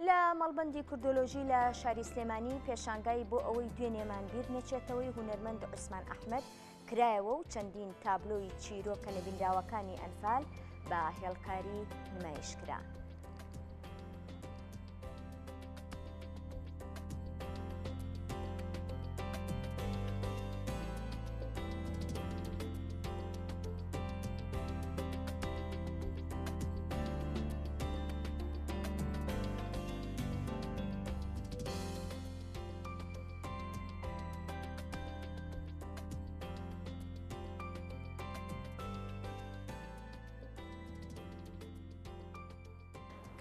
لە مەڵبەندی کوردۆلۆژی لە شاری سلێمانی پێشانگای بۆ ئەوەی دوێنێمان بیر نەچێتەوەی هونەرمەند عوسمان ئەحمەد کرایەوە و چەندین تابلۆی چیرۆکە نەبینراوەکانی ئەنفال بە هێڵکاری نمایش کرا.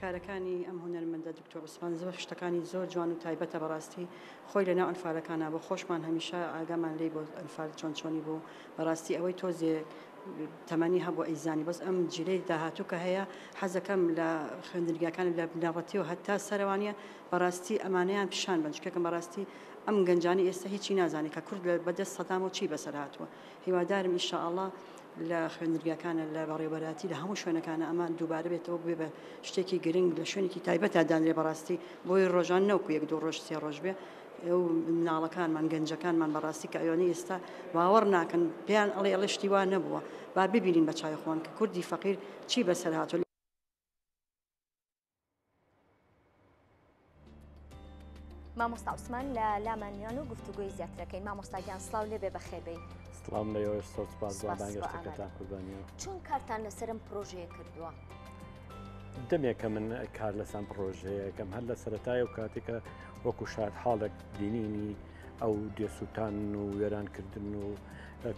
کارەکانی ئەم هونەرمەندە دکتۆر عوسمان زۆر شتەکانی زۆر جوان و تایبەتە بەڕاستی خۆی لەناو ئەنفالەکانا بوو خۆشمان هەمیشە ئاگامان لێی بۆ ئەنفال چۆن چۆنی بوو بەڕاستی ئەوەی تۆزێ تەمەنی هەبوو ئەیزانی بەس ئەم جیلەی داهاتوو کە هەیە حەزەکەم لە خوێندنگاکان لە بنەڕەتیەوە هەتا سەرەوانیە بەڕاستی ئەمانەیان پیشان بەن چونکە بەڕاستی ئەم گەنجانی ئێستا هیچی نازانێت کە کورد بەدەست سەدامەوە چی بەسەر هاتووە هیوادارم ان شاء اللە لە خوێندنگاکانە لە بەڕێوبەراتی لە هەموو شوێنەکانە ئەمە دووبارە بێتەوە ببێ بە شتێکی گرنگ لە شوێنێکی تایبەتا دانرێ بەڕاستی بۆی ڕۆژان نەوکو یەک دوو ڕۆژ سێ ڕۆژ بێ ئەو مناڵەکانمان گەنجەکانمان بەڕاستی کە ئەوانەی ئێستا باوەڕ ناکەن پێیان ئەڵێ ئەڵێ شتی وا نەبووە با ببینین بە چاوی خۆمان کە کوردی فەقیر چی بەسەر هاتووە. مامۆستا عوسمان لە لامان میوان و گفتوگۆی زیاترەکەین مامۆستا گیان سڵاو لێبێ بەخێربێی. سڵاوم لە ئێوەش زۆر سپاس بۆ بانگهێشتەکەتان قوربانیان. چۆن کارتان لەسەر ئەم پرۆژەیە کردووە؟ دەمێکە من کار لەسەر پرۆژەیەکەم هەر لە سەرەتای و کاتێکە وەکو شاد حاڵێک بینینی ئەو دێسووتان و وێرانکردن و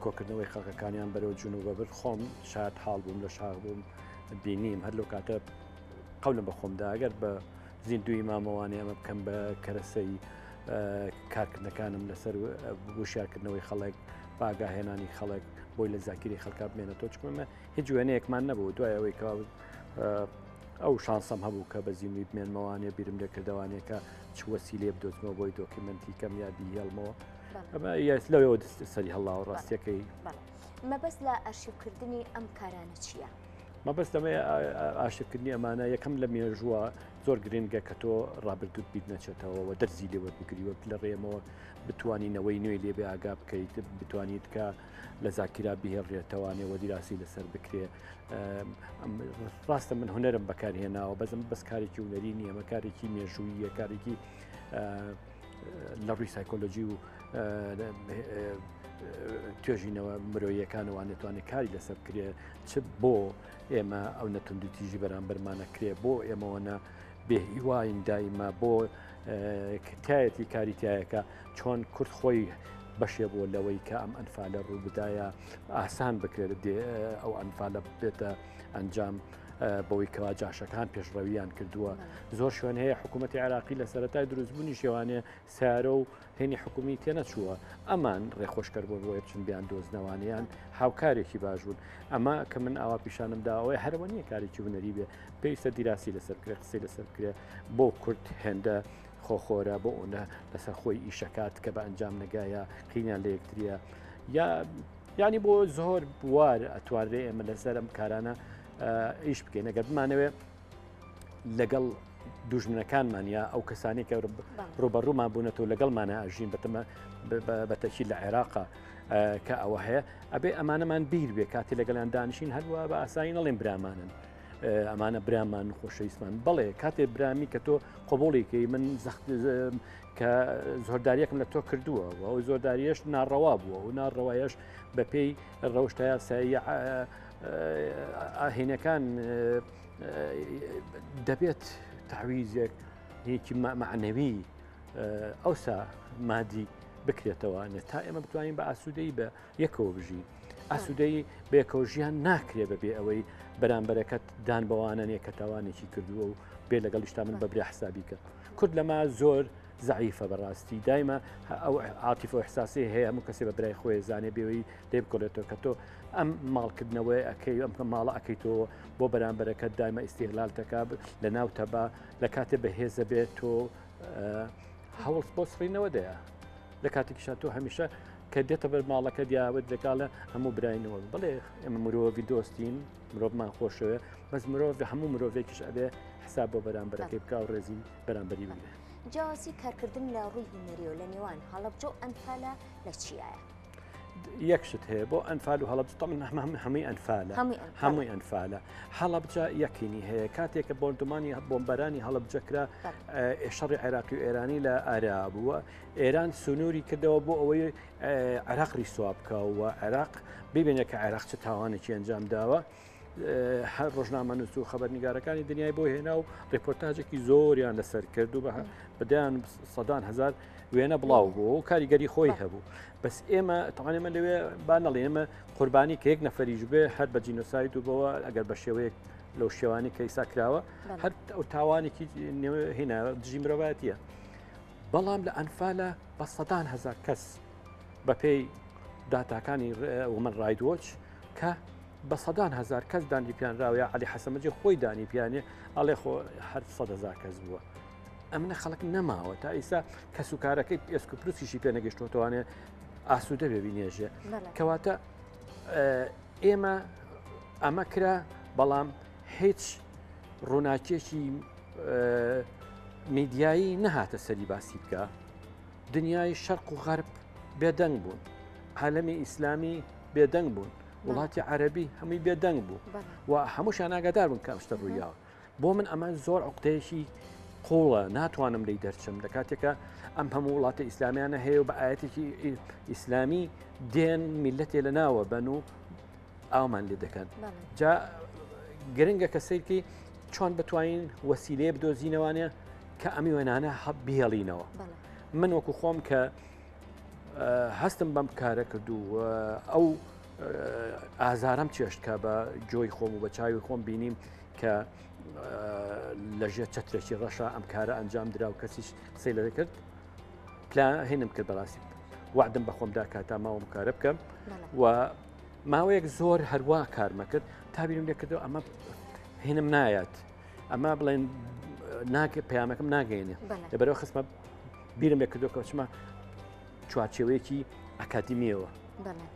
کۆکردنەوەی خەڵکەکانیان بەرەو جون و بەبر خۆم شاد حاڵ بووم لە شاخ بووم بینیم هەر لەو کاتە قەولم بە خۆمدا ئەگەر بە زیندوی مامەوانێ ئەمە بکەم بە کەرەسەی کارکردنەکانم لەسەر وشیارکردنەوەی خەڵک باگاهێنانی خەڵک بۆی لە زاکیری خەڵکا بمێنێتەوە چکمە هیچ وێنەیەکمان نەبوو دوای ئەوەی کە ئەو شانسەم هەبوو کە بە زیندوی بمێنمەوانێ بیرم لێکردەوانێکە چ وەسیلێ بدۆزمەوە بۆی دۆکیمنتی کەم یا بیهێڵمەوە ئەمە یاس لەوەوە سەری هەڵاوە ڕاستیەکەی مەبەست لە ئەرشیفکردنی ئەم کارانە چییە؟ مەبەست لەمەیە ئاشتکردنی ئەمانە یەکەم لە مێژووە زۆر گرنگە کە تۆ ڕابردوت بیر نەچێتەوە و دەرزی لێ وەربگری وەک لە ڕێمەوە بتانی نەوەی نوێی لێ بێ ئاگا بکەیت بتوانیت کە لە زاکیرا بهێڵرێتەوانێ وە دیراسی لەسەر بکرێ ڕاستە من هونەرم بەکارهێناوە بەزم بەس کارێکی هونەری نییە مە کارێکی مێژوویە کارێکی لە ڕووی سایکۆلۆژی و توێژینەوە مرۆیەکانەوە نتوانێت کاری لەسەر بکرێ چ بۆ ئێمە ئەو نەتوندوتیژی بەرامبەرمانە کرێ بۆ ئێمەوەنە بێهیواین دایمە بۆ تایەتی کاری تایەکە چۆن کورد خۆی بەشێ بووە لەوەی کە ئەم ئەنفالە ڕوو بدایە ئاسان بکرێت ئەو ئەنفالە بێتە ئەنجام بەوەی کەوا جاشەکان پێشڕەویان کردووە زۆر شوێن هەیە حکوومەتتی عراقی لە سەرەتای دروستبوونی شێوانێ سیارە و هێنی حکومی تێنەچووە ئەمان ڕێخۆشکەر بوون بۆیە بچن بیان دۆزنەوانیان هاوکارێکی باش بوون ئەمە کە من ئاوا پیشانم داوەی هەرەوە نییە کارێکی هونەری بێ پێویستە دیراسی لەسەر بکرێ قسەی لەسەر بکرێ بۆ کورد هێندە خۆخۆرە بۆ ئەوەنە لەسەر خۆی ئیشەکات کە بە ئەنجام نەگایە قینیان لە یەکتریە یا ینی بۆ زۆر بوار ئەتوانرێ ئێمە لەسەر ئەم کارانە ئیش بکەین ئەگەر بمانەوێ لەگەڵ دوژمنەکانمان یا ئەو کەسانی کە ڕوبەڕوومان بوونەتەوە لەگەڵمانە ئەژین بەتەمە بەتەکی لە عێراقا کە ئەوە هەیە ئەبێ ئەمانەمان بیر بێ کاتی لەگەڵیان دانیشین هەروە بە ئاسایی نەڵێن برامانن ئەمانە برامان و خۆشەویستمان بەڵێ کاتێ برامی کە تۆ قبوڵیکەی من زەخت کە زۆرداریەکم لە تۆ کردووە و ئەو زۆرداریەش ناڕەوا بووە و ناڕەوایەش بەپێی ڕەوشتە یاسایی ئاهێنەکان دەبێت تەعویزێک یەکی مەعنەوی ئەوسا مادی بکرێتەوە تا ئێمە بتوانین بە ئاسوودەی بە یەکەوە بژین ئاسوودەی بێکەوە ژیان ناکرێ بەبێ ئەوەی بەرامبەرەکەت دان بەوانە نیە کە تاوانێکی کردووە و بێ لەگەڵیشتا من بەبرا حسابی کە کورد لەما زۆر زەعیفە بەڕاستی دایمە ئەو عاتیفە و احساسی هەیە هەموو کەسێ بە برای خۆی زانێ بێەوەی لێ بکۆڵێتەوە کە تۆ ئەم ماڵکردنەوەی ئەەکەی ئەم کە ماڵە ئەەکەیتەوە بۆ بەرامبەرەکەت دایمە ئیسیغلال دەکا لە ناو تەبا لە کاتێ بەهێزە بێت تۆ هەوڵ بۆ سڕینەوە دەیە لە کاتێکیشا تۆ هەمیشە کە دێتە بەر ماڵەکە دیاوت دەکاڵە هەموو براینەوە بڵێ ئێمە مرۆڤی دۆستین مرۆڤمان خۆشەوێ بەس مرۆڤ هەموو مرۆڤێکیش ئەبێ. حساب بۆ بەرامبەرەکەی بکا و ڕێزی بەرامبەری بگرێ. جیاوازی کارکردن لە ڕووی هونەریەوە لە نێوان هەڵەبجە و ئەنفالە لە چیایە؟ یەک شت هەیە بۆ ئەنفال و هەڵەبجە طبعا هەمووی ئەنفالە هەمووی ئەنفالە هەڵەبجە یەکینی هەیە کاتێک کە بۆردومانی بۆمبەرانی هەڵەبجە کرا شەڕی عێراقی و ئێرانی لە ئارا بووە ئێران سنووری کردەوە بۆ ئەوەی عێراق ریسوا بکە و عێراق ببینێ کە عێراق چ تاوانێکی ئەنجام داوە. هەر ڕۆژنامەنووس و خەبەرنیگارەکانی دنیای بۆ هێنا و ڕێپۆرتاجێکی زۆریان لەسەر کرد و بەدەیان سەدان هزار وێنە بڵاو بوو و کاریگەری خۆی هەبوو بەس ئێمە تاوانێمە لەوێ با نەڵێ ئێمە قوربانی کە یەک نەفەریش بێ هەر بە جینۆساید و بەوە ئەگەر بە شێوەیەک لەو شێوانی کە ئیسا کراوە هەر ئەو تاوانێکی هینا دژی مرۆڤایەتیە بەڵام لە ئەنفالە بە سەدان هزار کەس بەپێی داتاکانی ومن ڕایدوۆچ کە بە سەدان هزار کەس دانی پیانراوە یا علی حەسەمەجی خۆی دانی پیانێ ئەڵێ خۆ هەر 100 هزار کەس بووە ئەمنە خەڵک نەماوە تا ئیسا کەس و کارەکەی ئێسک و پرسیشی پێ نەگەشتوتوانێ ئاسوودە بێ بینێژێ کەواتە ئێمە ئەمە کرا بەڵام هیچ ڕووناکێکی میدیایی نەهاتە سەری باسی بکە دنیای شەرق و غەرب بێدەنگ بوون عالەمی ئیسلامی بێدەنگ بوون وڵاتی عەربی هەمووی بێدەنگ بوو و هەمووشیان ئاگادار بوون کە ئەم شتە ڕوویاوە بۆ من ئەمە زۆر عقدەیەکی قوڵە ناتوانم لی دەرچم لە کاتێکە ئەم هەموو وڵاتە ئیسلامیانە هەیە و بە ئاەتێکی ئیسلامی دێن میلەتێ لە ناوە بن و ئامان لێ دەکەن جا گرنگە کە سیرکی چۆن بتوانین وەسیلەیە بدۆزینەوانێ کە ئەمی وێنانە بهێڵینەوە من وەکو خۆم کە هەستم بەم کارە کرد و ئەو ئازارم چێشت کە بە جۆی خۆم و بە چاوی خۆم بینیم کە لەژێر چەترێکی ڕەشە ئەم کارە ئەنجام درا و کەسیش قسەی لە دەکرد پلا هێنم کرد بەڕاستی وعدم بە خۆمدا کاتا ماوەم کارە بکەم و ماوەیەک زۆر هەروە کارمە کرد تا بیرم لێ کردەوە ئەمە هێنم نایەت ئەمە بڵێن ناکە پەیامەکەم ناگەێنێ لەبەرەوە خستمە بیرم لێ کردو کە چمە چوارچێوەیەکی ئەکادیمیەوە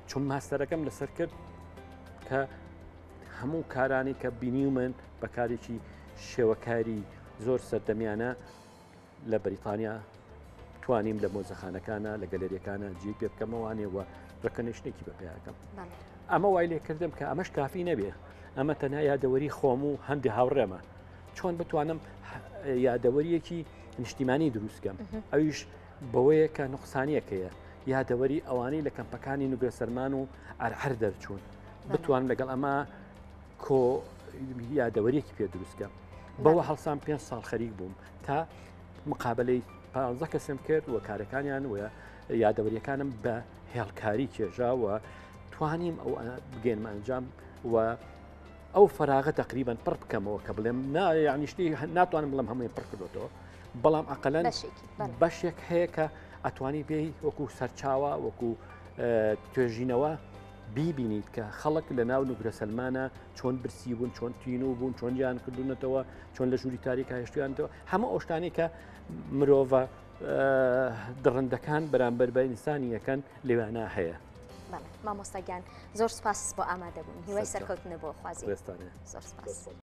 چون ماستەرەکەم لەسەر کرد کە هەموو کارانی کە بینیومن بە کارێکی شێوەکاری زۆر سەردەمیانە لە بەریتانیا توانیم لە مۆزەخانەکانە لە گەلەریەکانە جێ پێ بکەمەوانێ و ڕەکەنیشتێکی بە پیاکەم ئەمە وای لێ کردم کە ئەمەش کافی نەبێ ئەمە تەنها یادەوەری خۆم و هەندی هاوڕێمە چۆن بتوانم یادەوەریەکی نیشتیمانی دروستکەم ئەویش بەوەیە کە نقصانیەکەیە یادەوەری ئەوانەی لە کەمپەکانی نوگرە سەرمان و عەرعەر دەرچوون بتوان لەگەڵ ئەمە کۆ یادەوەریەکی پێ دروستکەم بەوە هەڵسان پێ ساڵ خەریک بووم تا مقابلەی پ کەسم کرد و کارەکانیان و یادەوەریەکانم بە هێڵکاری کێژا و توانیم ئەو بگەێنمە ئەنجام و ئەو فراغە تقریبان پڕ بکەمەوە کە بڵێم نا یعنی شتی ناتوانم بڵم هەمووی پڕ کردوەوە بەڵام ئەقلەن بەشێک هەیە کە ئەتوانی بێ وەکو سەرچاوە وەکو توێژینەوە بیبینیت کە خەڵک لە ناو نوگرە سەلمانە چۆن برسی بوون چۆن تینوو بوون چۆن گیان کردوونەتەوە چۆن لە ژووری تاریکا هێشتویانەوە هەموو ئەو شتانەی کە مرۆڤە دڕندەکان بەرامبەر بە ئینسانی یەکەن لەوێنا هەیە. مامۆستا گیان زۆر سپاس بۆ ئامادەبوون هیوای سەرکەوتنە بۆ خوازی زۆر سپاس.